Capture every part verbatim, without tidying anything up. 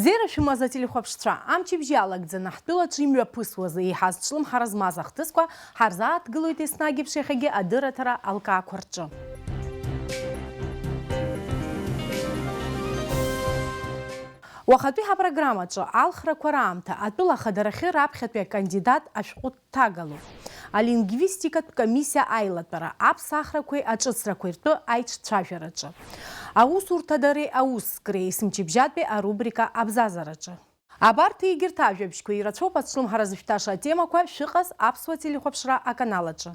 Бзиара шәымаз, ателехәаԥшцәа, амчыбжь иалагӡаны ҳтәылаҿы имҩаԥысуаз еиҳа зҿлымҳара змаз ахҭысқәа ҳарзааҭгылоит еснагь еиԥш иахьагьы адырраҭара алкаақәа рҿы. Уахатәи ҳапрограммаҿы алхрақәа раамҭа, атәыла ахадарахьы раԥхьатәи акандидат ашәҟәы ҭагалоуп. Алингвистикатә комиссиа аилатәара, аԥсахрақәеи аҿыцрақәеи ртәы аиҿцәажәараҿы. Аусурҭадареи аусзкреи есымчыбжьатәи арубрика абзазараҿы. Абарҭ егьырҭ ажәабжьқәа ирацәоуп ацәлымҳара зышәҭаша атемақәа шәыҟаз аԥсуа телехәаԥшра аканал аҿы.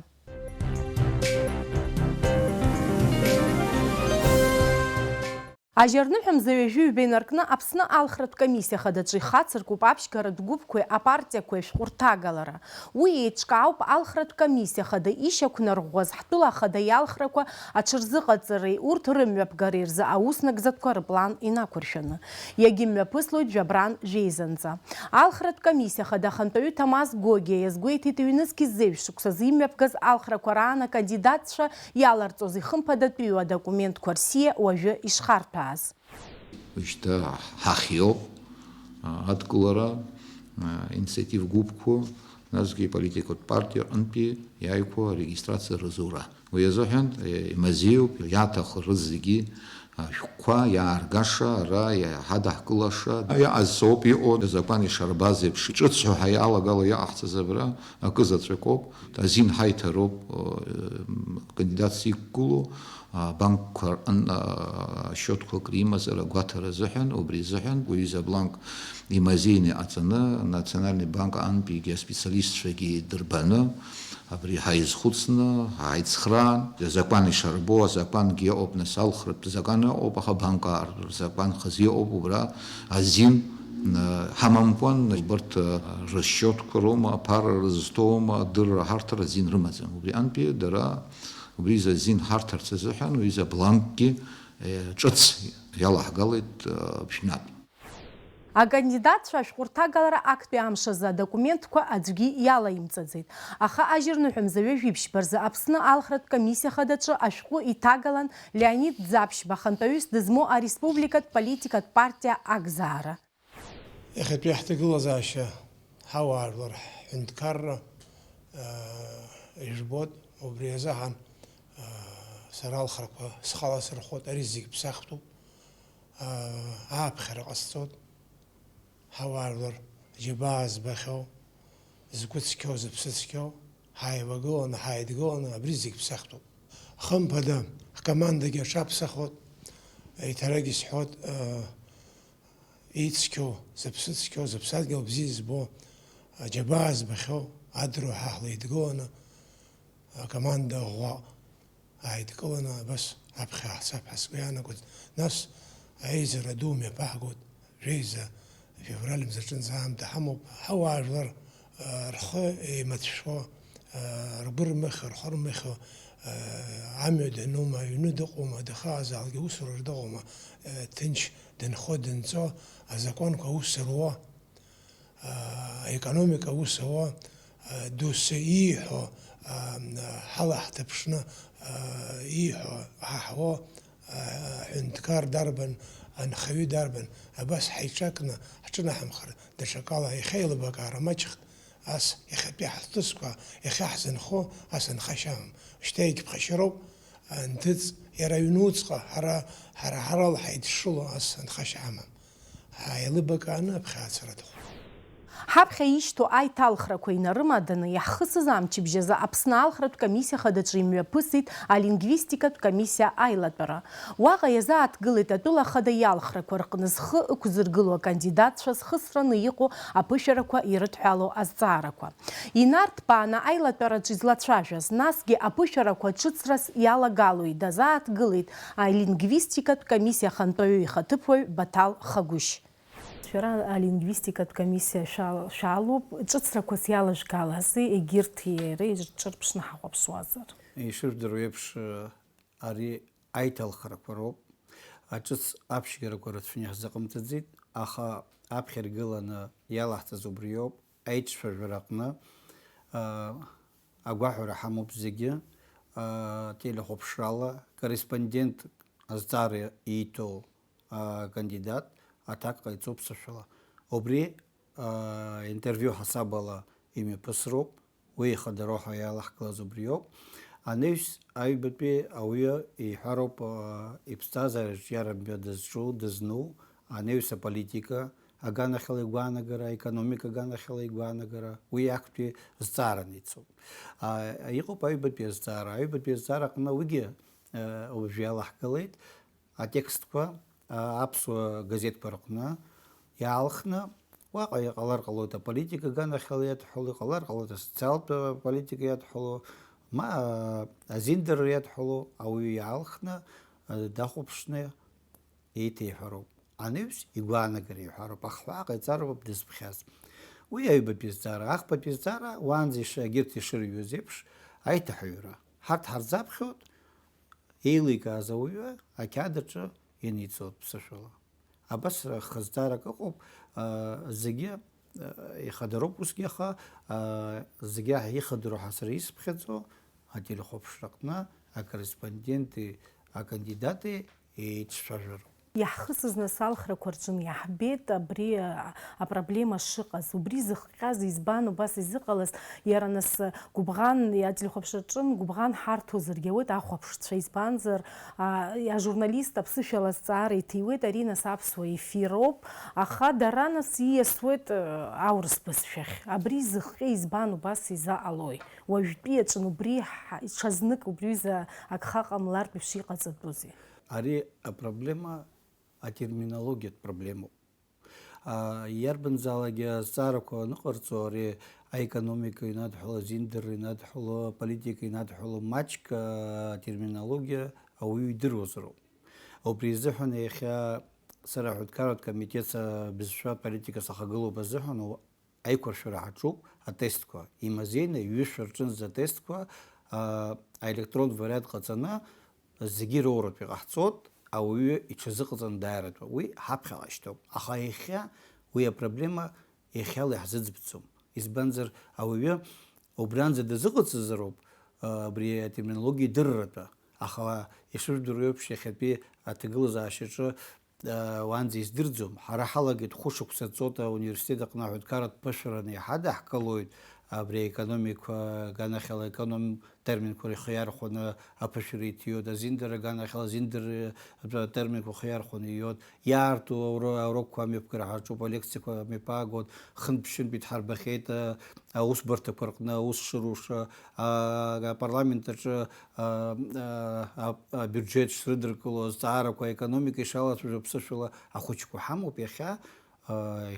Ажьарныҳәа мза ҩажәи ҩба инаркны Аԥсны алхратә комиссиа хадаҿы ихацыркуп аԥшьгаратә гәыԥқәеи апартиақәеи ашәҟәы рҭагалара. Уи еиҿкаауп алхратә комиссиа хада ишьақәнарӷәӷәаз ҳтәыла ахада иалхрақәа аҽырзыҟаҵареи урҭ рымҩаԥгареи рзы аус нагӡатәқәа рыплан инақәыршәаны. Иагьымҩаԥыслоит жәабран жәеизанҵа. Алхратә комиссиа хада ахантәаҩы Ҭамаз Гогиа иазгәеиҭеит, ҩнызқь зеижә шықәсазы имҩаԥгаз алхрақәа раан акандидатцәа иаларҵозеи, хымԥадатәиу адокументқәа рсиа уажәы ишхарҭәааз. Уажәшьҭа ҳахиоуп, а, адкылара, а, инициатив гәыԥқәа, насгьы политикатә партиа рҟынтәи иааиқәа арегистрациа рызура. Уи азыҳәан, е, имазеиуп иаҭаху рызегьы ашәҟәқәа иааргаша, ара иҳадаҳкылаша. Иҟаз соуп иҟоу, азакәан ишарбаз еиԥш, ҿыц ҳәа иалагало иҟаҳҵаз абра акы заҵәык ауп. Азин ҳаиҭароуп, о, м, кандидатс иқәгылоу, а, банкқәа рҟын, а, счетқәак римазар агәаҭара азыҳәан, убри азыҳәан уҩыза абланк имазеины иҟаҵаны, Национальный банк аҟынтәигьы аспециалистцәагьы идырбаны, абри ҳаизхәыцны, ҳаицхраан, азакәан ишарбо, азакәангьы ыҟоуп, нас алхратә закәан ыҟоуп, аха абанкаа рзакәан хазы иҟоуп, убра азин, ы, ҳамамкәан, убарҭ, ы, рсчиотқәа роума, аԥара рызҭоума, адырра ҳарҭар азин рымаӡам. Убри антәи дара, убри изы азин ҳарҭарц азыҳәан, уи изы абланкгьы, ы, ҿыц иалаҳгалеит, ы, ԥшьнатә. Акандидатцәа ашәҟәы рҭагалара актәи амш азы адокументқәа аӡәгьы иалаимҵаӡеит. Аха ажьырныҳәа мза ҩажәи ԥшьба рзы Аԥсны алхратә комиссиа хадаҿы ашәҟәы иҭагалан Леонид Ӡаԥшьба, хантәаҩыс дызмоу ареспубликатә политикатә партиа Акзаара. Иахьатәи ҳҭагылазаашьа, ҳауаажәлар, ҳҳәынҭқарра, аа, ижәбоит, убри азыҳәан, аа, сара алхрақәа схала сырхәоит, ари зегь ԥсахтәуп. Ааԥхьара ҟасҵоит. Ҳауаажәлар џьабаа збахьоу, згәы цқьоу, зыԥсы цқьоу, ҳааивагыланы, ҳааидгыланы, абри зегь ԥсахтәуп. Хымԥада, ҳкомандагьы аҽаԥсахуеит, еиҭарак исҳәоит, еицқьоу, зыԥсы цқьоу, зыԥсадгьыл бзиа збо, џьабаа збахьоу, адруҳәа ҳлеидгыланы, акоманда ӷәӷәа ааидкыланы абас аԥхьа ҳцап ҳәа сгәы иаанагоит. Нас аизара ду мҩаԥаҳгоит, жәеиза февраль мзаҿынӡа аамҭа ҳамоуп. Ҳауаажәлар, а, рхы еимаҭәшәо, а, ргәы рмыхьо, рхы рмыхьо, а, амҩа данума, аҩны дыҟоума, дахаазаалгьы усура дыҟоума, а, ҭынч дынхо-дынҵо, азакәанқәа аус руа, аекономика аус ауа, доусы ииҳәо, ҳалаҳҭаԥшны ииҳәо ҳаҳауа, аҳәынҭқар дарбан, анхаҩы дарбан, абас ҳаиҿакны ҳҿынаҳамхар, даҽакала иахьа еилыбакаара маҷхт, ас иахьатәи ҳҭыԥқәа, иахьа ҳзынхо, ас анхашьа амам. Шьҭа егьԥхашьароуп, анҭыҵ, иара аҩнуҵҟа, ҳара, ҳара ҳарала ҳаидшыло, ас анхашьа амам. Ҳаилыбакааны аԥхьаацара аҭахуп. Ҳаԥхьа ишьҭоу аиҭалхрақәа инарымаданы иаҳхысыз амчыбжь азы Аԥсны алхратә комиссиа хадаҿы имҩаԥысит алингвистикатә комиссиа аилатәара. Уаҟа иазааҭгылеит атәыла ахада иалхрақәа рҟны зхы ықәзыргылоу акандидатцәа зхысраны иҟоу аԥышәарақәа ирыдҳәалоу азҵаарақәа. Инарҭбааны аилатәараҿы излацәажәаз, насгьы аԥышәарақәа ҿыцрас иалагалоу идазааҭгылеит алингвистикатә комиссиа ахантәаҩы ихаҭыԥуаҩ Баҭал Хагәышь. Шәара алингвистикатә комиссиа шәал-, шәалоуп, ҿыцрақәас иалажәгалази, егьырҭ иара ирҿырԥшны ҳахәаԥшуазар? Ишыжәдыруа еиԥш, ари аиҭалхрақәа роуп. Аҿыц аԥшьгарақәа рацәаны иаҳзыҟамҵаӡеит, аха аԥхьа иргыланы иалаҳҵаз убриоуп. Аиҿцәажәара аҟны, а, агәаҳәара ҳамоуп зегьы, а, телехәаԥшрала, корреспондент азҵаара ииҭо, а, кандидат, Аҭак ҟаиҵоуп сышәала. Убри, аа, интервиу ҳасабала имҩаԥысроуп, уи ихадароу ҳәа иалаҳкылаз убриоуп. Анаҩс аҩбатәи ауаҩы иҳәароуп, аа, иԥсҭазаараҿ иара мҩа дызҿу, дызну, анаҩс аполитика аганахьала игәаанагара, аекономика аганахьала игәаанагара, уи актәи зҵаараны ицоит. Аа, иҟоуп аҩбатәи азҵаара. Аҩбатәи азҵаара аҟны уигьы, аа, уажә иалаҳкылеит. Атекстқәа, а, аԥсуа газеҭқәа рҟны иаалхны, уаҟа иҟалар ҟалоит аполитика аганахьала иадҳәало, иҟалар ҟалоит асоциалтә политика иадҳәало, ма, а, азиндырра иадҳәало, ауаҩы иаалхны, а, дахәаԥшны еиҭеиҳәароуп. Анаҩс игәаанагара иҳәароуп, ахҳәаа ҟаиҵароуп дызԥхьаз. Уи аҩбатәи зҵаара, ахԥатәи зҵаара, уаанӡа иш-, егьырҭ ишырҩыз еиԥш, аиҭаҳәаҩра. Ҳарҭ ҳарзаԥхьоит, еиликааз ауаҩы ақьаад аҿы ианиҵоит ԥсышәала. Абас хазҵаарак ыҟоуп, аа, зегьы, аа, ихадароуп усгьы, аха, аа, зегьы аҳ-, ихадароу ҳәа сара исыԥхьаӡо ателехәаԥшраҟны акорреспонденти акандидати еицәажәароуп. Иаҳхысыз нас алхрақәа рҿын иаҳбеит абри, а, апроблема шыҟаз. Убри зыхҟьаз избан убас изыҟалаз? Иара нас, а, гәыбӷан, ателехәаԥшраҿын гәыбӷан ҳарҭозаргьы ауеит ахәаԥшцәа, избанзар, а, ажурналист аԥсышәала азҵаара иҭиуеит, ари нас аԥсуа ефир ауп, аха дара нас ииасуеит, а, аурыс бызшәахь. Абри зыхҟьа избан убас изаҟалои? Уажәтәи аҿын убри ҳа-, ҽазнык убри ҩыза агха ҟамлартә еиԥш иҟаҵатәузеи? Ари апроблема атерминологиатә проблемоуп. А, иарбанзаалакгьы азҵаарақәа аныҟарҵо, ари аекономика инадҳәало, азиндырра инадҳәало, аполитика инадҳәало, маҷк атерминологиа ауаҩы идыруазароуп. Убри азыҳәан иахьа сара аҳәынҭқарратә комитет са-, бызшәатә политика сахагылоуп азыҳәан, аиқәыршәара ҳаҿуп атестқәа. Имазеины ҩышәа рҿынӡа атестқәа, аа, аелектронтә вариант ҟаҵаны, зегьы роуратә иҟаҳҵоит, ауаҩы иҽазыҟаҵаны дааиратәы. Уи ҳаԥхьаҟа ишьҭоуп. Аха иахьа уи апроблема иахьала иаҳзыӡбӡом. Избанзар, ауаҩы убранӡа дазыҟаҵазароуп, аа, абри атерминологиа идырратәы. Аха ишыжәдыруа еиԥш, иахьатәи аҭагылазаашьаҿы уаанӡа издырӡом. Ҳара ҳалагеит, хәышықәса ҵота ауниверситет аҟны аҳәынҭқарратә ԥышәараны иҳадаҳкылоит, абри аекономикақәа аганахьала аеконом терминқәа рхы иархәаны аԥышәара иҭиуеит, азиндырра аганахьала азиндырра терминқәа рхы иархәаны ииуеит, иаарту ауро-, аурокқәа амҩаԥгара ҳаҿуп, алекциақәа мҩаԥаагоит, хынтә-ԥшьынтә идҳарбахьеит, а, аусбарҭақәа рҟны аус шыруша, а, апарламент аҿы а, а, а, абиуџьеҭ шрыдыркыло, азҵаарақәа, аекономика ишалацәажәо ԥсышәала ахәыҷқәа ҳамоуп иахьа, а,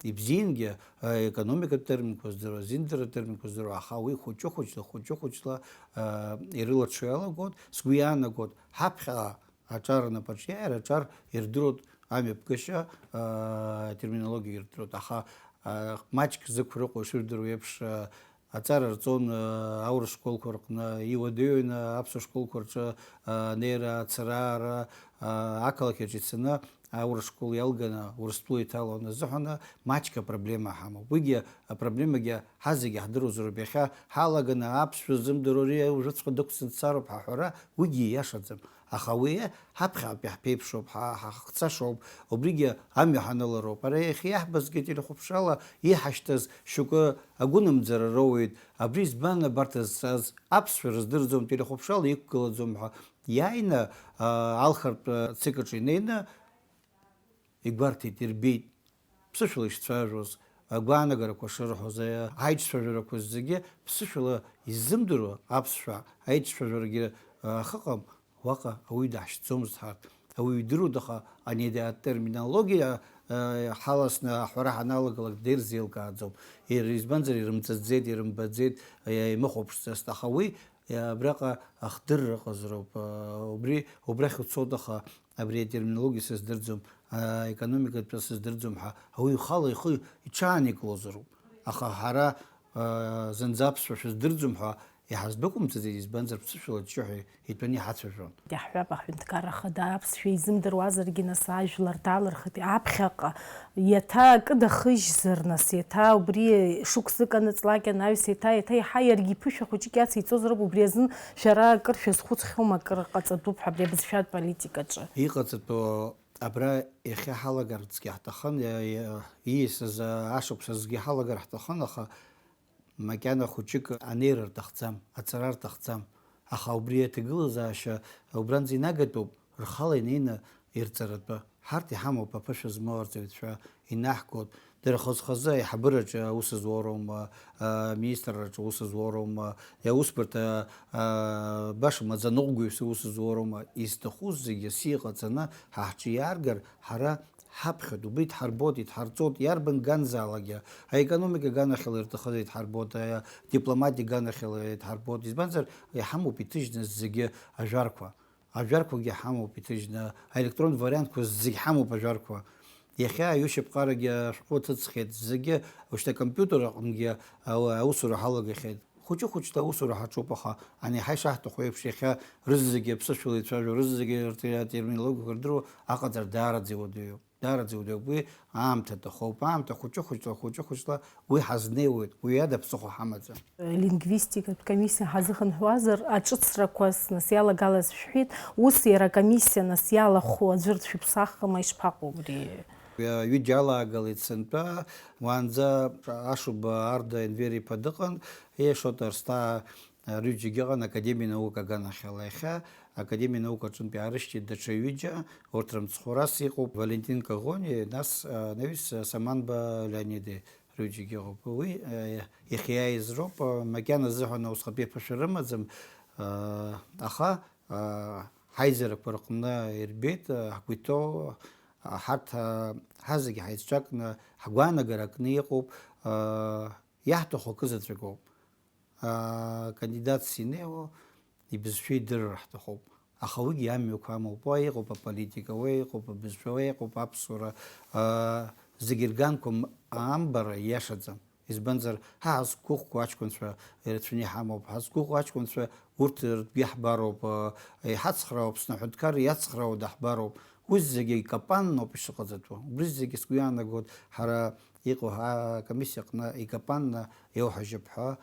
ибзиангьы, а, аекономикатә терминқәа здыруа, азиндырратә терминқәа здыруа, аха уи хәыҷы-хәыҷла, хәыҷы-хәыҷла, а, ирылаҽу иалагоит, сгәы иаанагоит, ҳаԥхьаҟа аҿар рнапаҿы иааир, аҿар ирдыруеит, амҩаԥгашьа, а, атерминологиа ирдыруеит, аха, а, маҷк зықәра ыҟоу ишырдыруа еиԥш, а, аҵара рҵон, аа, аурыс школқәа рҟны, иуадаҩын, аа, аԥсуа школқәа рҿы, аа, анеира, ацхыраара, аа, ақалақь аҿы ицаны аурыс школ иалганы Урыстәыла иҭалон азыҳәан маҷк апроблема ҳамоуп. Уигьы апроблемагьы ҳазегьы ҳдыруазароуп. Иахьа ҳалаганы аԥсшәа ззымдыруа ари уажәыҵәҟьа дықәҵны дцароуп ҳәа аҳәара, уигьы ииашаӡам. Аха уи ҳаԥхьаҟатәи ҳԥеиԥшуп, ҳа-, ҳахцашоуп, убригьы амҩа ҳанылароуп. Ара иахьа иаҳбазгьы ателехәаԥшрала иҳашьҭаз шьоукы агәынамӡара роуеит, абри избан абарҭ зҵаз, аԥсшәа рыздырӡом, телехәаԥшрала иқәгылаӡом ҳәа иааины, аа, алхратә цик аҿы инеины игәарҭеит, ирбеит, ԥсышәала ишцәажәоз, агәаанагарақәа шырҳәоз, аиҿцәажәарақәа зегьы ԥсышәала иззымдыруа аԥсшәа аиҿцәажәарагьы, аа, ахыҟам. Уаҟа ауаҩы даҳшьӡомызт ҳарҭ. Ауаҩы идыруеит, аха ани атерминологиа, э, ҳаласны аҳәара ҳаналагалак дирзеилкааӡом. Ир-, избанзар, ирымҵаӡеит, ирымбаӡеит, э, имыхәаԥшӡацт. Аха уи, э, абраҟа ахдырра ыҟазароуп. Э, убри, убрахь уцоит, аха абри атерминологиа сыздырӡом, аекономикатә сыздырӡом ҳәа ауаҩы ихала ихы иҽааникылозароуп. Аха ҳара, э, зынӡа аԥсшәа шәыздырӡом ҳәа Иҳаздәықәымҵаӡеит, избанзар, ԥсышәала аҿҿаҳәа итәаны иҳацәажәон. Иаҳҳәап, аҳәынҭқарра Ахада аԥсшәа изымдыруазаргьы, нас, ажәлар далырхит, аԥхьаҟа иаҭа акы дахыжьзар, нас, иаҭа убри шықәсык аныҵлак анаҩс, иаҭа, иаҭа еиҳа иаргьы иԥышәа хәыҷык иациҵозароуп, убри азын шәара акыр шәазхәыцхьоума, акыр ҟаҵатәуп ҳәа абри абызшәатә политикаҿы? Иҟаҵатәу Абра иахьа ҳалагарцгьы ҳҭахын, иа-, иа-, ииасыз ашықәсазгьы ҳалагар ҳҭахын, аха макьана хәыҷык анеира рҭахӡам, аҵара рҭахӡам. Аха убри аҭагылазаашьа убранӡа инагатәуп, рхала инеины ирҵаратәы. Ҳарҭ иҳамоуп аԥышәа змоу арҵаҩцәа, инаҳгоит. Дара хаз-хазы аиҳабыраҿы аус зуа роума, аминистрраҿы аус зуа роума, иаусбарҭа, а, баша маӡаныҟәгаҩыс аус зуа роума, изҭаху зегьы сиҟаҵаны ҳа ҳҿы иааргар, ҳара ҳаԥхьоит, убри дҳарбоит, идҳарҵоит, иарбан ганзаалакгьы, аекономика аганахьала ирҭахыз идҳарбоит, адипломатиа аганахьала идҳарбоит, избанзар, иҳамоуп иҭыжьны зегьы ажәарқәа. Ажәарқәагьы ҳамоуп иҭыжьны, аелектронтә вариантқәа зегь ҳамоуп ажәарқәа. Иахьа аҩышьаԥҟарагьы ашәҟәы ҭыҵхьеит, зегьы ушьҭа акомпиутер аҟынгьы ау-, аусура ҳалагахьеит. Хәыҷы-хәыҷла аусура ҳаҿуп, аха ани ҳа ишаҳҭаху еиԥш, иахьа рызегьы аԥсышәала ицәажәо, рызегьы рт-, атерминологиақәа рдыруа аҟаҵара даараӡа иуадаҩуп. Даараӡа иуадаҩуп. Уи аамҭа аҭахуп. Аамҭа хәыҷы-хәыҷла, хәыҷы-хәыҷла уи ҳазнеиуеит. Уи ада ԥсыхәа ҳамаӡам. Лингвистикатә комиссиа ҳазыхынҳәуазар, аҿыцрақәа нас иалагалаз шәҳәеит, ус иара акомиссиа нас иалахәу аӡәыр дшәыԥсахма, ишԥаҟоу убри? Ҩыџьа алаагалеит сынтәа, уаанӡа Ашуба Арда Енвер-иԥа дыҟан, Ешота Арсҭаа рҩыџьагьы ыҟан Академиа наук аганахьала. Иахьа Академиа наук аҿынтә иаарышьҭит даҽа ҩыџьа, урҭ рымцхәрас иҟоуп Валентин Коӷониа, нас, а, анаҩс, а, Саманба Леониди. Рҩыџьагьы ыҟоуп. Уи, э, иахьиааиз роуп, э, макьана азыҳәан аусхатәи аԥышәа рымаӡам, э, аха, э, ҳаизарақәа рҟны ирбеит, э, ҳгәы иҭоу, э, ҳарҭ, э, ҳазегьы ҳаицҿакны, ҳгәаанагара акны иҟоуп, э, иаҳҭаху акы заҵәык ауп. Акандидатс инеиуа ибызшәа идырыр ҳҭахуп. Аха уигьы амҩақәа амоуп. Уа иҟоуп аполитика, уа иҟоуп абызшәа, уа иҟоуп аԥсуара. Аа, зегь рганқәа м-, амбара ииашаӡам. Избанзар, ҳа ҳазқәыхәқәо аҷкәынцәа ирацәаны иҳамоуп. Ҳазқәыхәо аҷкәынцәа урҭ ртәгьы ҳбароуп. Иҳацхраау Аԥсны аҳәынҭқарра иацхраау даҳбароуп. Уи зегьы икапанноуп ишыҟаҵатәу. Убри зегьы сгәы иаанагоит ҳара иҟоу акомиссиа аҟны икапанны иоуҳажьып ҳәа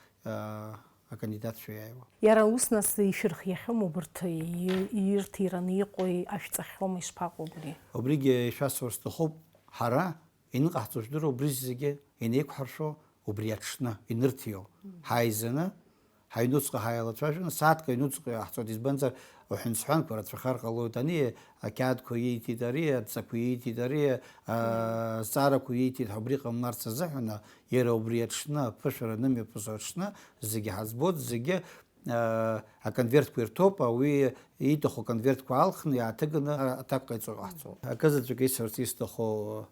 акандидатцәа иааиуа. Иара ус нас ишәырхиахьоума убарҭ и-, ирҭираны иҟоу, ашәҵахьоума, ишԥаҟоу убри? Убригьы ишәасҳәар сҭахуп, ҳара иныҟаҳҵо жәдыруа убри зегьы инеиқәҳаршәо убри аҽны инырҭио. Ҳааизаны, ҳаҩнуҵҟа ҳаилацәажәаны, сааҭк аҩнуҵҟа иааҳҵоит, избанзар, уҳәан-сҳәанқәа рацәахар ҟалоит, ани ақьаадқәа ииҭеит ари, адҵақәа ииҭеит ари, а, азҵаарақәа ииҭеит ҳәа убри ҟамларц азыҳәан, иара убри аҽны, аԥышәара анымҩаԥысуа аҽны, зегьы ҳазбоит, зегьы, а, аконвертқәа ирҭоуп, ауаҩы ииҭаху аконвертқәа алхны, иааҭыганы аҭак ҟаиҵо ҟаҳҵоит. Акызаҵәык исҳәарц исҭаху,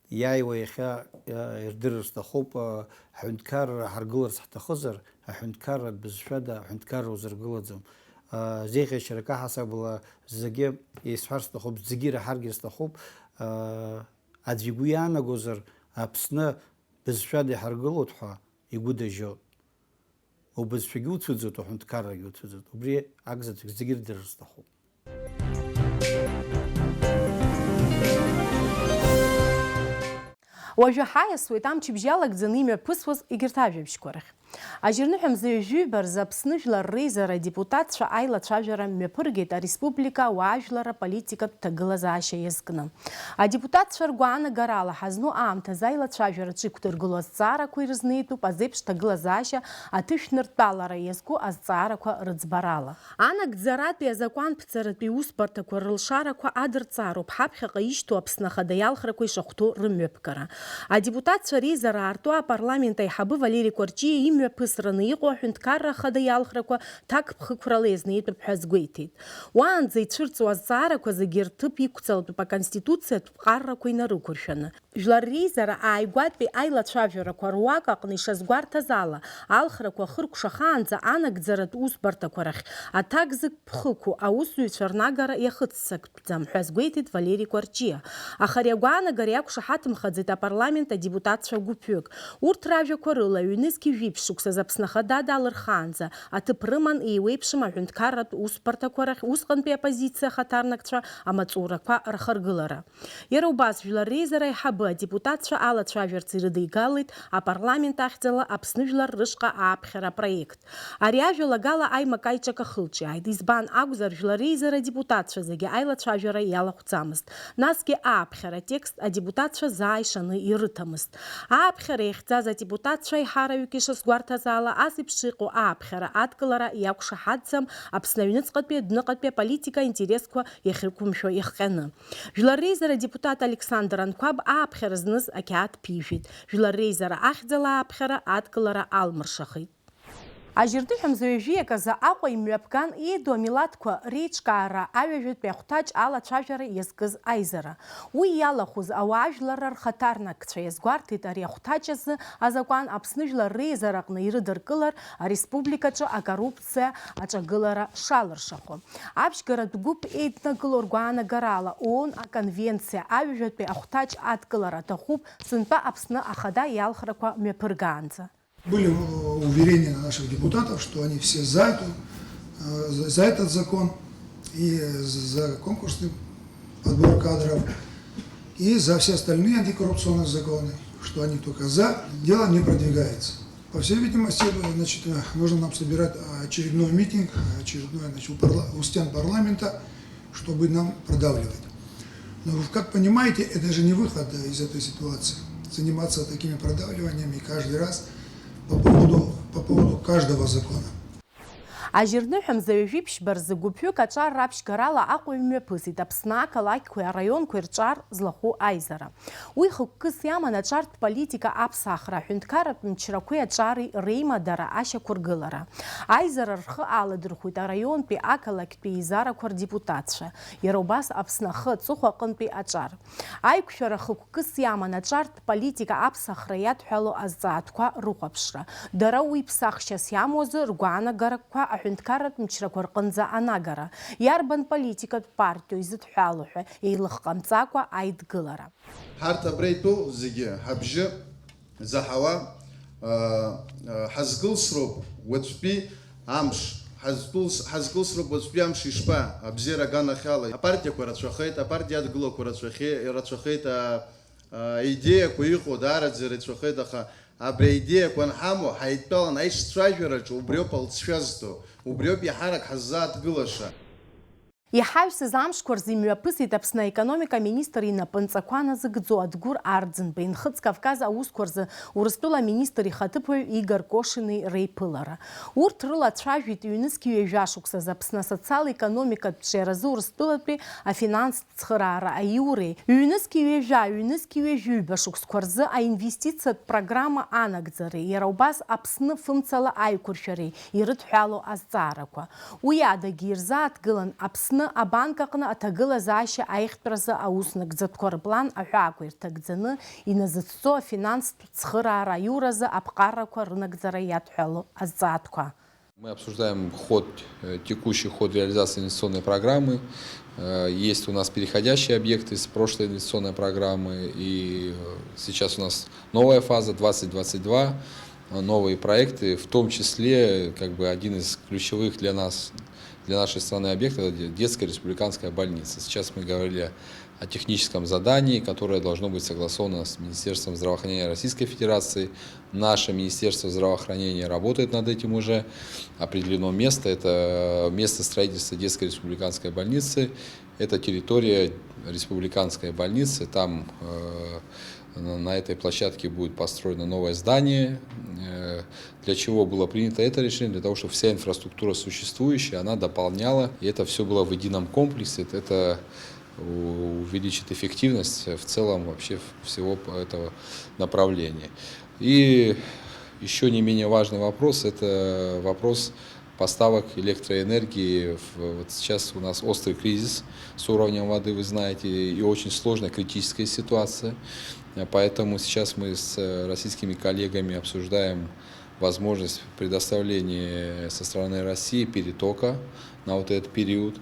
иааиуа иахьа, а, ирдырыр сҭахуп, а, ҳҳәынҭқарра ҳаргыларц ҳҭахызар, аҳәынҭқарра бызшәада аҳәынҭқарра узыргылаӡом. А, зеиӷьашьарак аҳасабала зегьы исҳәар сҭахуп, зегьы ираҳаргьы сҭахуп. А, аӡә игәы иаанагозар, Аԥсны бызшәада иҳаргылоит ҳәа игәы дажьоит. Убызшәагьы уцәыӡуеит, уҳәынҭқаррагьы уцәыӡуеит. Убри акзаҵәык зегьы ирдырыр сҭахуп. Уажәы ҳаиасуеит амчыбжь иалагӡаны имҩаԥысуаз егьырҭ ажәабжьқәа рахь. Ажьырныҳәа мза ҩажәи ҩба рзы Аԥсны Жәлар Реизара адепутатцәа аилацәажәара мҩаԥыргеит ареспублика ауаажәлар аполитикатә ҭагылазаашьа иазкны. Адепутатцәа ргәаанагарала, ҳазну аамҭазы аилацәажәараҿы иқәдыргылоу азҵаарақәа ирызнеитәуп азеиԥш ҭагылазаашьа аҭышәныртәалара иазку азҵаарақәа рыӡбарала. Анагӡаратәи азакәанԥҵаратәи усбарҭақәа рылшарақәа адырҵароуп ҳаԥхьаҟа ишьҭоу Аԥсны Ахада иалхрақәа ишахәҭоу рымҩаԥгара. Адепутатцәа реизара аарту апарламент аиҳабы Валери Кәарҷиа имҩаԥысраны иҟоу аҳәынҭқарра Ахада иалхрақәа ҭакԥхықәрала иазнеитәуп ҳәа азгәеиҭеит. Уаанӡа ицәырҵуа азҵаарақәа зегьы рҭыԥ иқәҵалатәуп аконституциатә ԥҟаррақәа инарықәыршәаны. Жәлар реизара ааигәатәи аилацәажәарақәа руак аҟны ишазгәарҭаз ала, алхрақәа ахыркәшахаанӡа анагӡаратә усбарҭақәа рахь аҭак зыгԥхықәу аусзуҩцәа рнагара иахыццактәӡам ҳәа азгәеиҭеит Валери Кәарҷиа. Аха ари агәаанагара иақәшаҳаҭымхаӡеит апарламент адепутатцәа гәыԥҩык. Урҭ ражәақәа рыла, ҩнызқь жәиԥшь шықәсазы Аԥсны Ахада далырхаанӡа аҭыԥ рыман еиуеиԥшым аҳәынҭқарратә усбарҭақәа рахь усҟантәи аоппозициа ахаҭарнакцәа амаҵурақәа рхаргылара. Иара убас Жәлар реизара аиҳабы адепутатцәа алацәажәарц ирыдигалеит апарламент ахьӡала Аԥсны жәлар рышҟа ааԥхьара апроект. Ари ажәалагала аимак-аиҿак ахылҿиааит. Избан акәзар, Жәлар реизара адепутатцәа зегьы аилацәажәара иалахәӡамызт. Насгьы ааԥхьара атекст адепутатцәа заа ишаны ирыҭамызт. Ааԥхьара иахьӡаз адепутатцәа аиҳараҩык ишазгәарҭаз ала, ас еиԥш иҟоу ааԥхьара адкылара иақәшаҳаҭӡам Аԥсны аҩныҵҟатәи адәныҟатәи аполитика аинтересқәа иахьрықәымшәо иахҟьаны. Жәлар реизара адепутат Александр Анқәаб ааԥхьара зныз ақьаад ԥижәеит. Жәлар реизара ахьӡала ааԥхьара адкылара алмыршахеит. Ажьыртыҳәа мза ҩажәиак азы Аҟәа имҩаԥган еиду амилаҭқәа реиҿкаара аҩажәатәи ахәҭаҷ алацәажәара иазкыз аизара. Уи иалахәыз ауаажәларра рхаҭарнакцәа иазгәарҭеит ари ахәҭаҷ азы азакәан Аԥсны Жәлар реизараҟны ирыдыркылар ареспубликаҿы акоррупциа аҿагылара шалыршахо. Аԥшьгаратә гәыԥ еиднакыло ргәаанагарала ООН аконвенциа аҩажәатәи ахәҭаҷ адкылара аҭахуп сынтәа Аԥсны Ахада иалхрақәа мҩаԥыргаанӡа. Были уверения наших депутатов, что они все за эту, э, за за этот закон и за конкурсный подбор кадров, и за все остальные антикоррупционные законы, что они только за, дело не продвигается. По всей видимости, значит, нужно нам собирать очередной митинг, очередной, значит, у парла-, у стен парламента, чтобы нам продавливать. Но вы как понимаете, это же не выход из этой ситуации. Заниматься такими продавливаниями каждый раз по поводу, по поводу каждого закона. Ажьырныҳәа мза ҩажәи ԥшьба рзы гәыԥҩык аҿар раԥшьгарала Аҟәа имҩаԥысит Аԥсны ақалақьқәеи араионқәеи рҿар злахәу аизара. Уи хықәкыс иаман аҿартә политика аԥсахра, аҳәынҭқарратә мчрақәеи аҿари реимадара ашьақәыргылара. Аизара рхы аладырхәит араионтәи ақалақьтәи еизарақәа рдепутатцәа, иара убас Аԥсны ахы аҵыхәа аҟынтәи аҿар. Аиқәшәара хықәкыс иаман аҿартә политика аԥсахра иадҳәало азҵаатәқәа рыхәаԥшра. Дара уи ԥсахшьас иамоу азы ргәаанагарақәа аҳәынҭқарратә мчрақәа рҟынӡа анагара, иарбан политикатә партиоу изыдҳәало ҳәа еилыхҟамҵакәа аидгылара. Ҳарҭ абра итәоу зегьы ҳабжьы заҳауа, а, а, ҳазкылсроуп уаҵәтәи амш, ҳазтәылс-, ҳазкылсроуп уаҵәтәи амш ишԥа, абзиара аганахьала. Апартиақәа рацәахеит, апартиа адгылақәа рацәахе-, рацәахеит, а, а, аидеиақәа иҟоу даараӡа ирацәахеит, аха абри аидеиақәа анҳамоу, ҳаидтәалан аишцәажәараҿы убриоуп алҵшәа зҭо, убриоуп иаҳарак ҳаззааҭгылаша. Иҳаҩсыз амшқәа рзы имҩаԥысит Аԥсны аекономика аминистр инапынҵақәа назыгӡо Адгәыр Арӡынба, Нхыҵ Кавказ аусқәа рзы Урыстәыла аминистр ихаҭыԥуаҩ Игор Кошини реиԥылара. Урҭ рыла ацәажәеит ҩнызқь ҩажәа шықәсазы Аԥсны асоциал-економикатә ҿиаразы Урыстәылатәи афинанстә цхыраара аиуреи, ҩнызқь ҩажәа, ҩнызқь ҩажәи ҩба шықәсқәа рзы аинвестициатә программа анагӡареи, иара убас Аԥсны фымцала аиқәыршәареи ирыдҳәалоу азҵаарақәа. Уи адагьы ирзааҭгылан Аԥсны абанк аҟны аҭагылазаашьа аиӷьтәразы аус нагӡатәқәа рыплан аҳәаақәа ирҭагӡаны иназыцҵо афинанстә цхыраара аиуразы аԥҟарақәа рынагӡара иадҳәалоу азҵаатәқәа. Мы обсуждаем ход, э, текущий ход реализации инвестиционной программы. Э, есть у нас переходящие объекты с прошлой инвестиционной программы, и, э, сейчас у нас новая фаза, двадцать двадцать два, э, новые проекты, в том числе, как бы, один из ключевых для нас, для нашей страны объектов — это де-, детская республиканская больница. Сейчас мы говорили о техническом задании, которое должно быть согласовано с Министерством здравоохранения Российской Федерации. Наше Министерство здравоохранения работает над этим уже. Определено место. Это место строительства детской республиканской больницы. Это территория республиканской больницы. Там, э, на на этой площадке будет построено новое здание. Э, для чего было принято это решение? Для того, чтобы вся инфраструктура существующая, она дополняла, и это всё было в едином комплексе. Это у-, увеличит эффективность в целом вообще в-, всего п-, этого направления. И ещё не менее важный вопрос — это вопрос поставок электроэнергии. В-, вот сейчас у нас острый кризис с уровнем воды, вы знаете, и очень сложная критическая ситуация. Э, поэтому сейчас мы с, э, российскими коллегами обсуждаем возможность предоставления со стороны России перетока на вот этот период.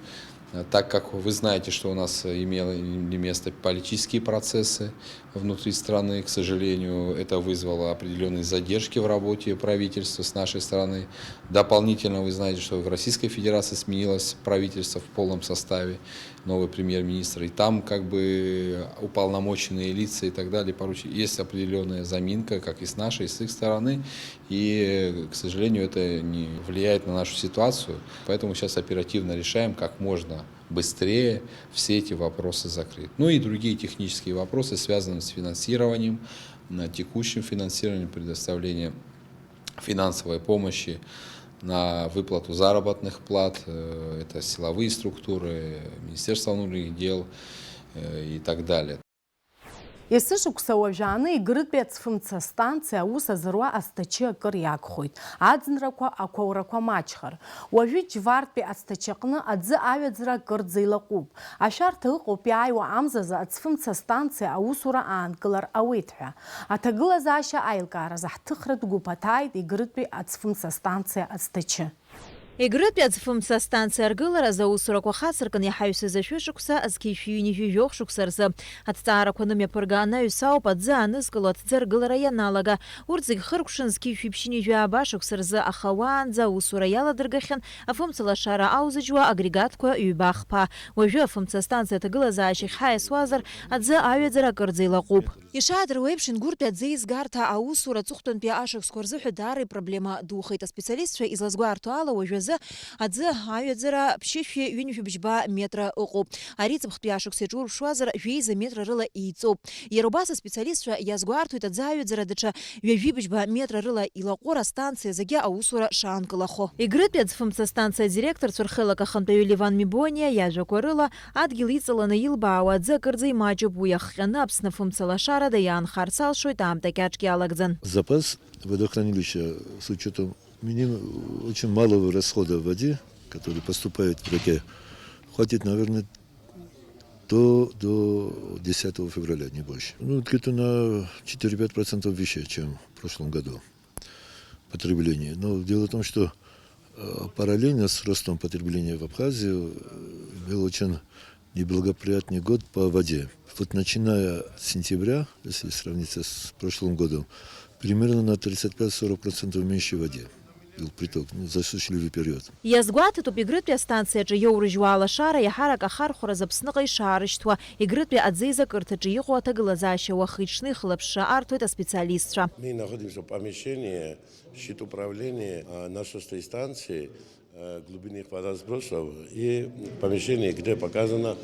Так как вы знаете, что у нас имели место политические процессы внутри страны, к сожалению, это вызвало определённые задержки в работе правительства с нашей стороны. Дополнительно вы знаете, что в Российской Федерации сменилось правительство в полном составе, новый премьер-министр, и там как бы уполномоченные лица и так далее, поручи-, есть определённая заминка, как и с нашей, и с их стороны, и, к сожалению, это не влияет на нашу ситуацию, поэтому сейчас оперативно решаем, как можно быстрее все эти вопросы закрыть. Ну и другие технические вопросы, связанные с финансированием, на текущем финансировании, предоставление финансовой помощи на выплату заработных плат, э, это силовые структуры, Министерство внутренних дел, э, и так далее. Есышықәса уажәааны Егрытәи ацфымца станциа аус азыруа асҭачы акыр иагхоит, аӡынрақәа, ақәаурақәа маҷхар. Уажәы Џьвартәи асҭачы аҟны аӡы аҩаӡара акырӡа илаҟәуп. Ашәарҭа ыҟоуп иааиуа амзазы ацфымца станциа аусура аанкылар ауеит ҳәа. Аҭагылазаашьа аилкааразы ҳҭыхратә гәыԥ аҭааит Егрытәи ацфымца станциа асҭачы. Егрытәи аӡфымца астанциа аргыларазы аусурақәа хацыркын иҳаҩсыз ашәышықәса зқьи шәи ҩынҩажәи жәохә шықәса рзы аҭҵаарақәа нымҩаԥырга анаҩс ауп аӡы аанызкыло аҭӡы аргылара ианалага. Урҭ зегь хыркәшан зқьи шәи ԥшьынҩажәи ааба шықәса рзы, аха уаанӡа аусура иаладыргахьан афымцалашара аузыџьуа агрегатқәа ҩба-хԥа. Уажәы афымца астанциа аҭагылазаашьахь ҳаиасуазар, аӡы аҩаӡара акырӡа илаҟәуп. Ишаадыруа еиԥш, Ингуртәи аӡеизгарҭа аусура аҵыхәтәантәи ашықәсқәа рзыҳәа даара ипроблема духеит. Аспециалистцәа излазгәарҭо ала, уажәазы аӡы аҩаӡара ԥшьышәи ҩынҩажәи бжьба метра ыҟоуп. Ари ҵыԥхтәи ашықәс иаҿурԥшуазар, жәеиза метра рыла еиҵоуп. Иара убас аспециалистцәа иазгәарҭоит аӡы аҩаӡара даҽа ҩажәи бжьба метра рыла илаҟәыр астанциа зегьы аусура шаанкылахо. Егрытәи аӡфымца астанциа адиректорцәа рхеилак ахантәаҩы Леван Мибониа иажәақәа рыла, адгьыл иҵаланы илбаауа аӡы акырӡа имаҷуп, уи ахҟьаны Аԥсны афымцалашарада иаанхарц алшоит аамҭа кьаҿк иалагӡан. Запас водохранилища с учётом миним-, очень малого расхода в воде, который поступает в реке, хватит, наверное, до, до десятого февраля, не больше. Ну, где-то на четыре-пять процентов выше, чем в прошлом году потребление. Но дело в том, что, э, параллельно с ростом потребления в Абхазии, э, был очень неблагоприятный год по воде. Вот начиная с сентября, если сравнить с прошлым годом, примерно на тридцать пять-сорок процентов меньше воды был приток, ну, засушливый период. Иазгәаҭатәуп Егрытәи астанциаҿы иоурыжьуа алашара иаҳарак ахархәараз Аԥсныҟа ишаарышьҭуа, Егрытәи аӡеизакырҭаҿы иҟоу аҭагылазаашьа уахи-ҽни хылаԥшра арҭоит аспециалистцәа. Мы находимся в помещении щитуправления, а, насосной станции, э, глубинных водосбросов и помещении, где показано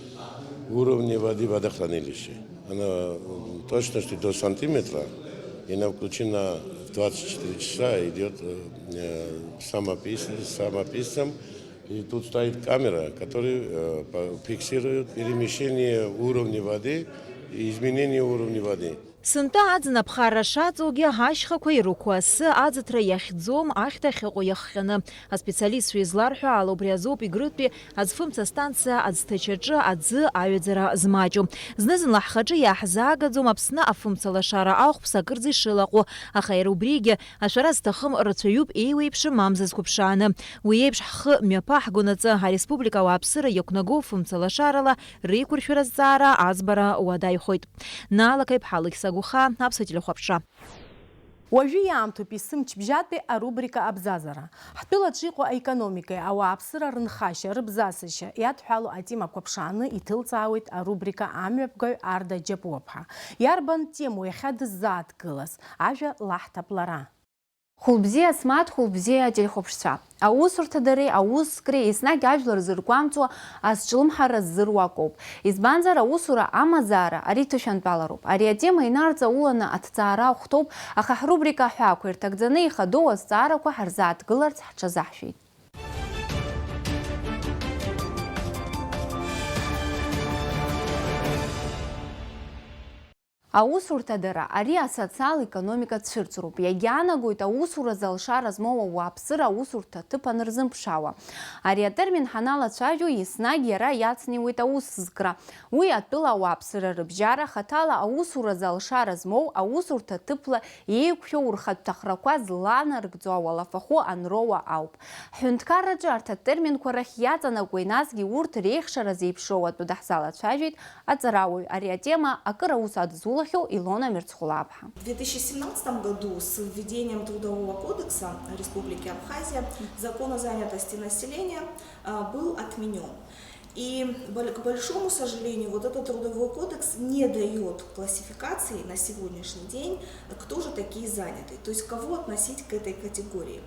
уровни воды водохранилища. Она, м, точностью до сантиметра, и она включена в двадцать четыре часа, идёт, э, э, самопис-, самописцем. И тут стоит камера, которая, э, по-, фиксирует перемещение уровня воды и изменение уровня воды. Сынтәа аӡын аԥхарра шаҵоугьы, ашьхақәа ирықәу асы аӡыҭра иахьӡом, ахьҭа ахьыҟоу иахҟьаны. Аспециалистцәа изларҳәо ала, убри азоуп Егрытәи аӡфымца астанциа аӡҭачаҿы аӡы аҩаӡара змаҷу. Зны-зынла ҳхаҿы иааҳзаагаӡом Аԥсны афымцалашара ахәԥса акырӡа ишылаҟәу, аха иара убригьы ашәара зҭахым рацәаҩуп еиуеиԥшым амза зқәыԥшааны. Уи еиԥш ҳхы мҩаԥаҳгонаҵы, ареспублика ауааԥсыра иақәнаго фымцалашарала реиқәыршәара азҵаара аӡбара уадаҩхоит. Наала Каиԥҳа, Алықьса Гәыхаа, Аԥсуа телехәаԥшра. Уажәы иаамҭоуп есымчыбжьатәи арубрика Абзазара. Ҳтәылаҿы иҟоу аекономикеи ауааԥсыра рынхашьа, рыбзасашьа иадҳәалоу атемақәа ԥшааны иҭылҵаауеит арубрика амҩаԥгаҩ Арда Џьапуаԥҳа. Иарбан темоу иахьа дыззааҭгылаз? Ажәа лаҳҭап лара. Хәылбзиа, Асмаҭ, хәылбзиа, ателехәаԥшцәа! Аусурҭадареи аусзкреи еснагь ажәлар зыргәамҵуа, азҿлымҳара ззыруа акоуп. Избанзар, аусура амазаара, ари ҭышәантәалароуп. Ари атема инарҵауланы аҭҵаара ахәҭоуп, аха ҳрубрика аҳәаақәа ирҭагӡаны ихадоу азҵаарақәа ҳарзааҭгыларц ҳҽазаҳшәеит. Аусурҭа дара, ари асоциал-економика цәырҵроуп. Иагьаанагоит аусуразы алшара змоу ауааԥсыра аусурҭа аҭыԥ анырзымԥшаауа. Ари атермин ҳаналацәажәо, еснагь иара иацнеиуеит аусзкра. Уи атәыла ауааԥсыра рыбжьара, хаҭала аусуразы алшара змоу аусурҭа ҭыԥла еиқәшәо урхатә ҭахрақәа зланаргӡо ауалафахәы анроуа ауп. Ҳҳәынҭқарраҿы арҭ атерминқәа рахь иаҵанакуеи, насгьы урҭ реихшара зеиԥшроу атәы даҳзалацәажәеит аҵарауаҩ. Ари атема акыр аус адызулахьоу Илона Мерцхулаԥҳа. В две тысячи семнадцатом году с введением Трудового кодекса Республики Абхазия закон о занятости населения, а, был отменен. И боль-, к большому сожалению, вот этот трудовой кодекс не даёт классификации на сегодняшний день, кто же такие занятые, то есть кого относить к этой категории.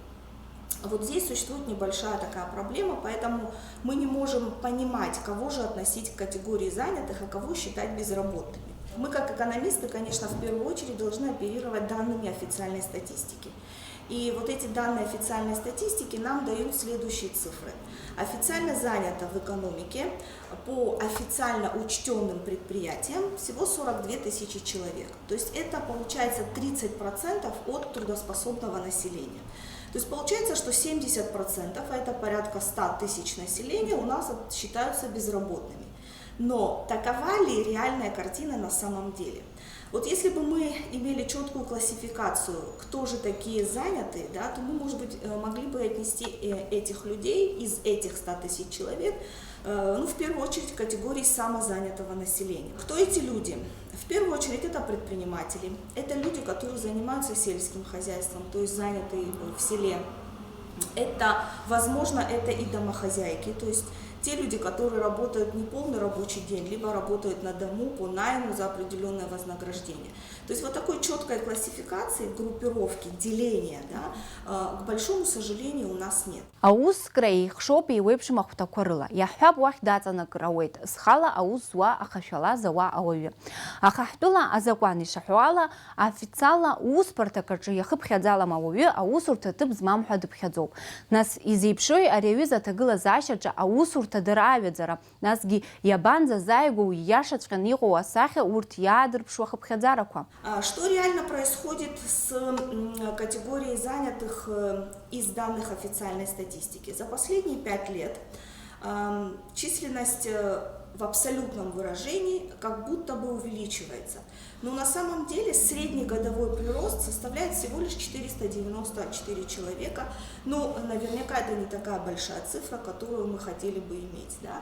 Вот здесь существует небольшая такая проблема, поэтому мы не можем понимать, кого же относить к категории занятых, а кого считать безработными. Мы, как экономисты, конечно, в первую очередь должны оперировать данными официальной статистики. И вот эти данные официальной статистики нам дают следующие цифры. Официально занято в экономике по официально учтённым предприятиям всего сорок две тысячи человек. То есть это получается тридцать процентов от трудоспособного населения. То есть получается, что семьдесят процентов, а это порядка ста тысяч населения, у нас от-, считаются безработными. Но такова ли реальная картина на самом деле? Вот если бы мы имели чёткую классификацию, кто же такие занятые, да, то мы, может быть, э, могли бы отнести, э, этих людей из этих ста тысяч человек, э, ну, в первую очередь, к категории самозанятого населения. Кто эти люди? В первую очередь, это предприниматели, это люди, которые занимаются сельским хозяйством, то есть занятые, э, в селе. Это, возможно, это и домохозяйки, то есть те люди, которые работают не полный рабочий день, либо работают на дому по найму за определённое вознаграждение. То есть вот такой чёткой классификации, группировки, деления, да, э, к большому сожалению, у нас нет. Аусзкра еихшоуп еиуеиԥшым ахәҭақәа рыла. Иаҳҳәап, уахь даҵанакыр ауеит зхала аус зуа, ахашәала зауа ауаҩы. Аха ҳтәыла азакәан ишаҳәо ала, официалла усбарҭак аҿы иахыԥхьаӡалам ауаҩы аусурҭа ҭыԥ змам ҳәа дыԥхьаӡоуп. Нас изеиԥшрои ари аҩыза аҭагылазаашьаҿы аусурҭа дара аҩаӡара? Насгьы иабанӡазааигәоу ииашаҵәҟьаны иҟоу асахьа урҭ иаадырԥшуа ахыԥхьаӡарақәа? А, что реально происходит с, м, категорией занятых, э, из данных официальной статистики? За последние пять лет, ам, численность, э, в абсолютном выражении как будто бы увеличивается. Но на самом деле средний годовой прирост составляет всего лишь четыреста девяносто четыре человека. Ну, наверняка это не такая большая цифра, которую мы хотели бы иметь, да.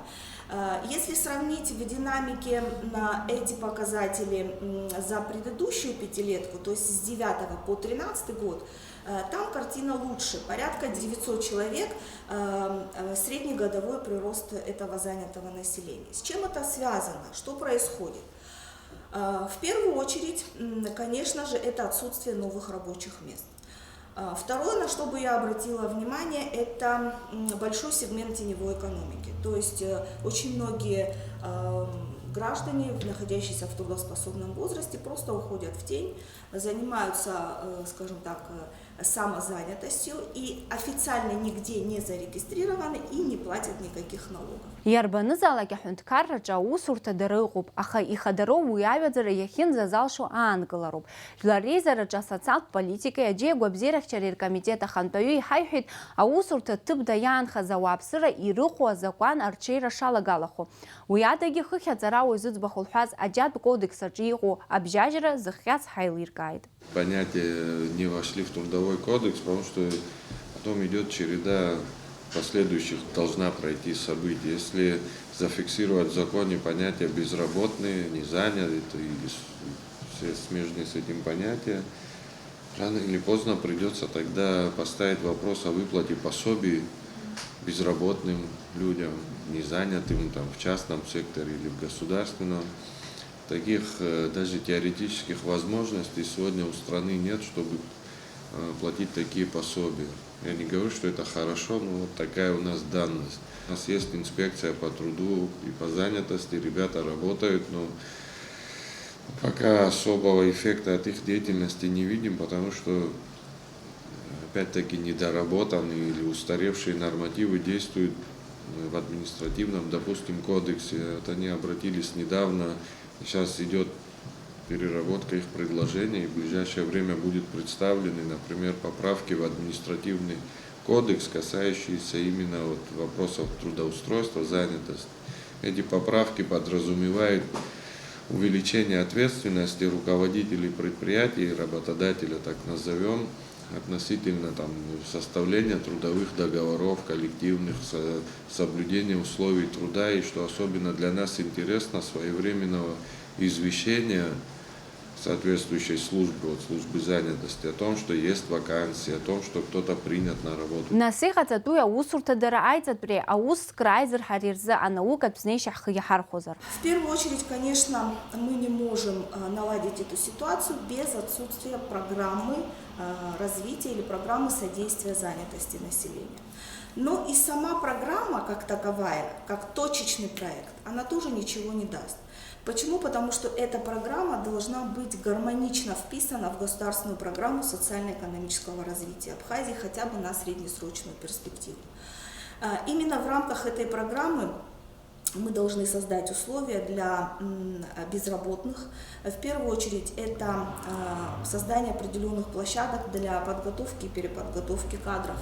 Э, если сравнить в динамике на эти показатели, м, за предыдущую пятилетку, то есть с девятого по тринадцатый год, э, там картина лучше. Порядка девятьсот человек, э, э, средний годовой прирост этого занятого населения. С чем это связано? Что происходит? Э, в первую очередь, м, конечно же, это отсутствие новых рабочих мест. А, второе, на что бы я обратила внимание, это, м, большой сегмент теневой экономики. То есть, э, очень многие, эм, граждане, находящиеся в трудоспособном возрасте, просто уходят в тень, занимаются, э, скажем так, э, самозанятостью и официально нигде не зарегистрированы и не платят никаких налогов. Иарбанызаалак аҳәынҭқарраҿы аусурҭа дара ыҟоуп, аха ихадароу уи аҩаӡара иахьынӡазалшо аанкылароуп. Жәлар реизараҿы асоциалтә политикеи аџьеи агәабзиарахьчареи ркомитет ахантәаҩы иҳаиҳәеит, аусурҭа ҭыԥда иаанхаз ауааԥсыра ирыхәо азакәан арҽеира шалагалахо. Уи адагьы, хыхь аҵарауаҩ зыӡбахә лҳәаз аџьатә кодекс аҿы иҟоу абжьажьра зыхҟьаз ҳаилиркааит. Понятия не вошли в трудовой кодекс, потому что потом идёт череда последующих, должна пройти событий. Если зафиксировать в законе понятие безработные, незанятые и с-, все смежные с этим понятия, рано или поздно придётся тогда поставить вопрос о выплате пособий безработным людям, незанятым там, в частном секторе или в государственном. Таких, э, даже теоретических возможностей сегодня у страны нет, чтобы, э, платить такие пособия. Я не говорю, что это хорошо, но вот такая у нас данность. У нас есть инспекция по труду и по занятости, ребята работают, но пока особого эффекта от их деятельности не видим, потому что, э, опять-таки недоработанные или устаревшие нормативы действуют, э, в административном, допустим, кодексе. Вот они обратились недавно, сейчас идёт Переработка их предложений. В ближайшее время будет представлены, например, поправки в административный кодекс, касающиеся именно вот вопросов трудоустройства, занятости. Эти поправки подразумевают увеличение ответственности руководителей предприятий, работодателя, так назовем, относительно там составления трудовых договоров, коллективных, со-, соблюдения условий труда и, что особенно для нас интересно, своевременного извещения соответствующей службы, вот службы занятости, о том, что есть вакансия, о том, что кто-то принят на работу. Нас иҟаҵатәуи аусурҭа дара аиҵатәреи аус краизырҳар рзы анаукатә знеишьа ҳхы иаҳархәозар? В первую очередь, конечно, мы не можем, э, наладить эту ситуацию без отсутствия программы, э, развития или программы содействия занятости населения. Но и сама программа как таковая, как точечный проект, она тоже ничего не даст. Почему? Потому что эта программа должна быть гармонично вписана в государственную программу социально-экономического развития Абхазии хотя бы на среднесрочную перспективу. А, именно в рамках этой программы мы должны создать условия для, м, безработных. В первую очередь, это, а, создание определённых площадок для подготовки и переподготовки кадров.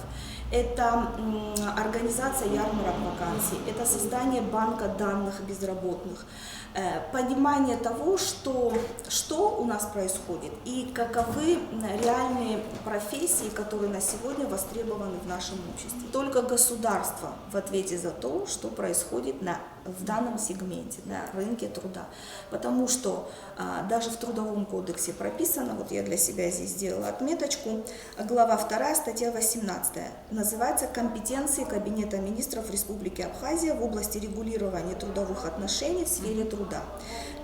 Это, м, организация ярмарок вакансий, это создание банка данных безработных, э, понимание того, что, что у нас происходит и каковы, м, реальные профессии, которые на сегодня востребованы в нашем обществе. Только государство в ответе за то, что происходит на, в данном сегменте, на рынке труда. Потому что, а, даже в Трудовом кодексе прописано, вот я для себя здесь сделала отметочку, глава вторая, статья восемнадцатая, называется «Компетенции Кабинета министров Республики Абхазия в области регулирования трудовых отношений в сфере труда».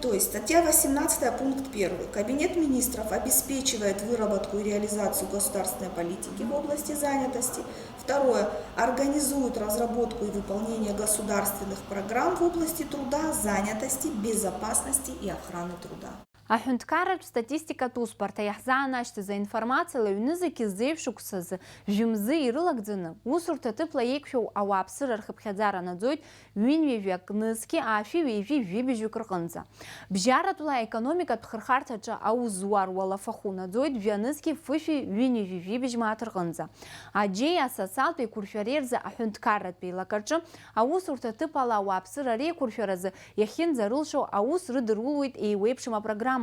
То есть статья восемнадцатая, пункт первый. Кабинет министров обеспечивает выработку и реализацию государственной политики в области занятости. Второе. Организует разработку и выполнение государственных программ в области труда, занятости, безопасности и охраны труда. Аҳәынҭқарратә статистикатә усбарҭа иаҳзаанашьҭыз аинформациала, ҩнызқьи зеиԥшықәсазы жәымзы ирылагӡаны, усурҭа ҭыԥла еиқәшәоу ауааԥсыра рхыԥхьаӡара наӡоит ҩынҩажәак нызқьи аашәи ҩажәи жәибжьҩык рҟынӡа. Бжьаратәла аекономикатә хырхарҭаҿы аус зуа руалафахәы наӡоит жәанызқьи фышәи ҩынҩажәи жәибжь мааҭ рҟынӡа. Аџьеи асоциалтә еиқәыршәареи рзы аҳәынҭқарратә еилакаҿы аусурҭа ҭыԥ ала ауааԥсыра реиқәыршәаразы иахьынӡарылшо аус рыдырулоит еиуеиԥшым апрограммақәа.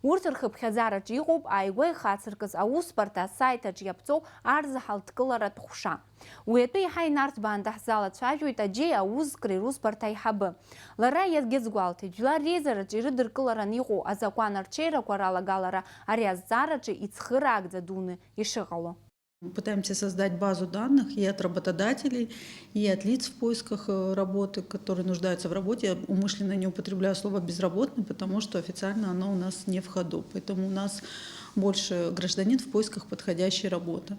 Урҭ рхыԥхьаӡараҿы иҟоуп ааигәа ихацыркыз аусбарҭа асайт аҿы иаԥҵоу арзаҳалтә кыларатә ҟәша. Уи атәы еиҳа инарҭбааны даҳзалацәажәоит Аџьеи аусзкреи русбарҭа аиҳабы. Лара иагьазгәалҭеит, жәлар реизараҿы ирыдыркыларан иҟоу азакәан арҽеирақәа ралагалара ари азҵаараҿы ицхыраагӡа дуны ишыҟало. Мы пытаемся создать базу данных и от работодателей, и от лиц в поисках, э, работы, которые нуждаются в работе. Я умышленно не употребляю слово «безработный», потому что официально оно у нас не в ходу. Поэтому у нас больше гражданин в поисках подходящей работы.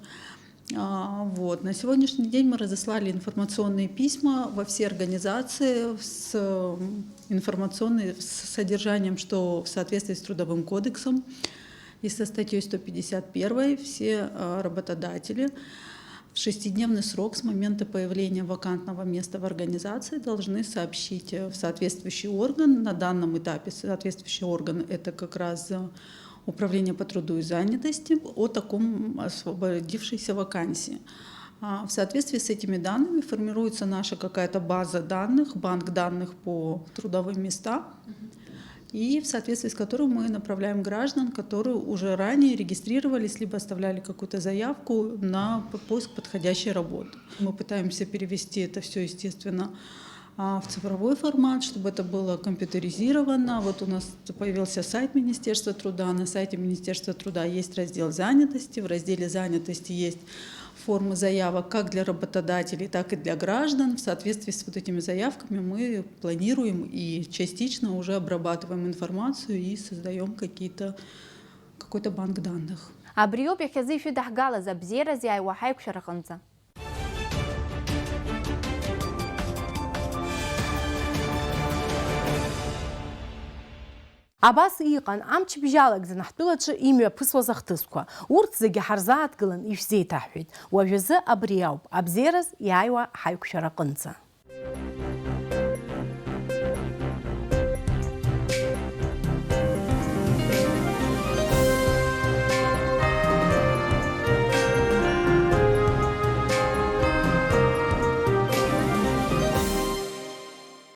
А, вот. На сегодняшний день мы разослали информационные письма во все организации с, м, информационной, с содержанием, что в соответствии с Трудовым кодексом и со статьёй сто пятьдесят первой все, а, работодатели в шестидневный срок с момента появления вакантного места в организации должны сообщить, э, в соответствующий орган. На данном этапе соответствующий орган — это как раз, э, Управление по труду и занятости о таком освободившейся вакансии. А, в соответствии с этими данными формируется наша какая-то база данных, банк данных по трудовым местам, и в соответствии с которым мы направляем граждан, которые уже ранее регистрировались либо оставляли какую-то заявку на п-, поиск подходящей работы. Мы пытаемся перевести это всё, естественно, а, в цифровой формат, чтобы это было компьютеризировано. Вот у нас появился сайт Министерства труда. На сайте Министерства труда есть раздел занятости. В разделе занятости есть формы заявок как для работодателей, так и для граждан. В соответствии с вот этими заявками мы планируем и частично уже обрабатываем информацию и создаём какие-то, какой-то банк данных. Абриоуп иахьазы ишәыдаҳгалаз абзиараз иааиуа ҳаиқәшәараҟынӡа. Абас иҟан амчыбжь алагӡаны ҳтәылаҿы имҩаԥысуаз ахҭысқәа. Урҭ зегьы ҳарзааҭгылан ишәзеиҭаҳҳәеит. Уажәазы абри ауп, абзиараз иааиуа ҳаиқәшәараҟынӡа.